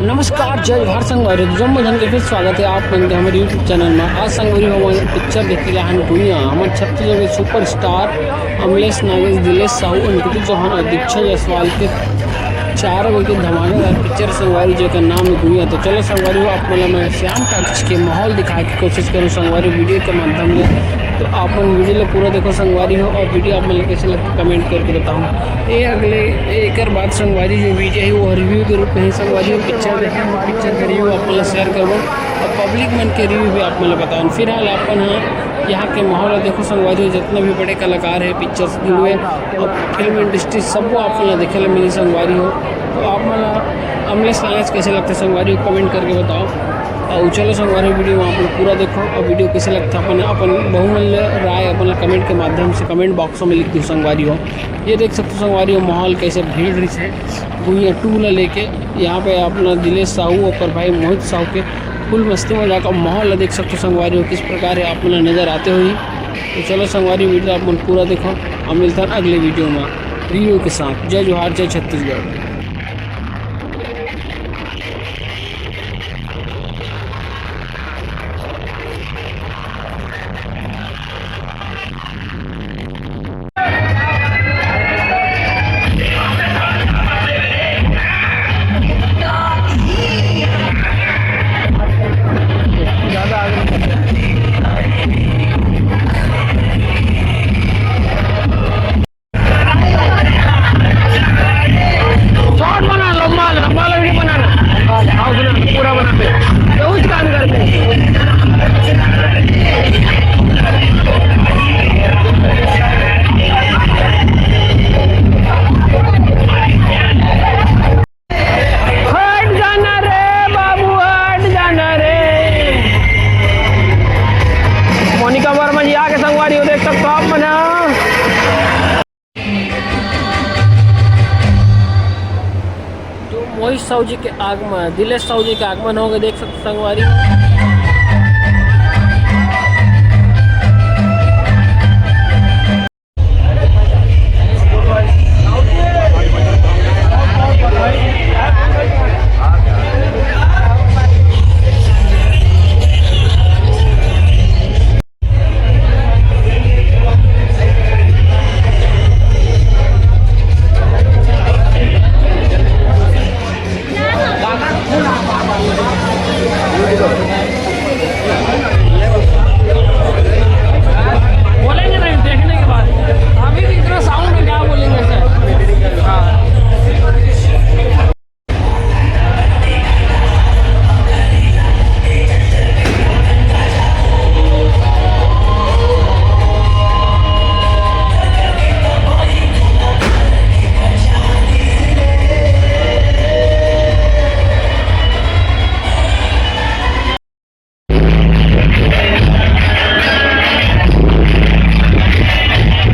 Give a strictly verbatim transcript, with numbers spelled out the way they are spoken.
नमस्कार, जय जोहार संगवारी हो, जम्मो झन के फिर स्वागत हे आप मन के हमर YouTube चैनल में। आज संगवारी हो, हमन पिक्चर देखे ला हन गुइयां, हमर छत्तीसगढ़ के सुपरस्टार अमलेश नागेश, दिलेश साहू, अंकित चौहान और दीक्षा जायसवाल के चारों के धमाकेदार पिक्चर संगवारी, जेकर नाम हे गुइयां। तो चलो संगवारी हो, आप मन ला मैं श्याम टॉकीज के माहौल दिखाए के कोशिश करूँ संगवारी वीडियो के माध्यम ले। तो आप मन वीडियो ला पूरा देखो संगवारी हो, और वीडियो आप मन ला कैसे लगथे कमेंट करके बताओ। ये अगले एकर बाद संगवारी जो वीडियो हे वो रिव्यू के रूप में हे संगवारी हो। पिक्चर देखे, पिक्चर के रिव्यू आप मन ला शेयर करबो और पब्लिक मन के रिव्यू भी आप मन ला बताओ। फिलहाल अपन ह यहाँ के माहौल ला देखो संगवारी हो, जितना भी बड़े कलाकार हे पिक्चर हुए और फिल्म इंडस्ट्री सबको आप मन ला देखे ला मिली संगवारी हो। तो आप मन ला अमलेश नागेश कैसे लगथे संगवारी हो, कमेंट करके बताओ। और चलो संगवारी वीडियो आप मन पूरा देखो और वीडियो कैसे लगथे अपन अपन बहुमूल्य राय अपन ला कमेंट के माध्यम से कमेंट बॉक्स में लिख दो संगवारी हो। ये देख सकते हो संगवारी हो माहौल कैसे भीड़ रही है गुइयां टू ला लेके। यहाँ पे अपना दिलेश साहू और भाई मोहित साहू के फुल मस्ती मजाक का माहौल ला देख सकते हो संगवारी हो किस प्रकार हे आप मन ला नजर आते हुए। तो चलो संगवारी वीडियो आप मन पूरा देखो और मिलता है अगले वीडियो में रिव्यू के साथ। जय जोहार, जय छत्तीसगढ़। शॉर्ट बना, लंबा लंबा वीडियो बनाना। हाँ, बना, पूरा बनाते हैं। तो उस काम करते हैं। हट जाना रे बाबू, हट जाना रे। मोनिका वर्मा जी आके संगवारी हो, देख सकते हो आप मन। तो मोहित साहू जी के आगमन, दिलेश साहू जी के आगमन हो गए, देख सकते हो संगवारी।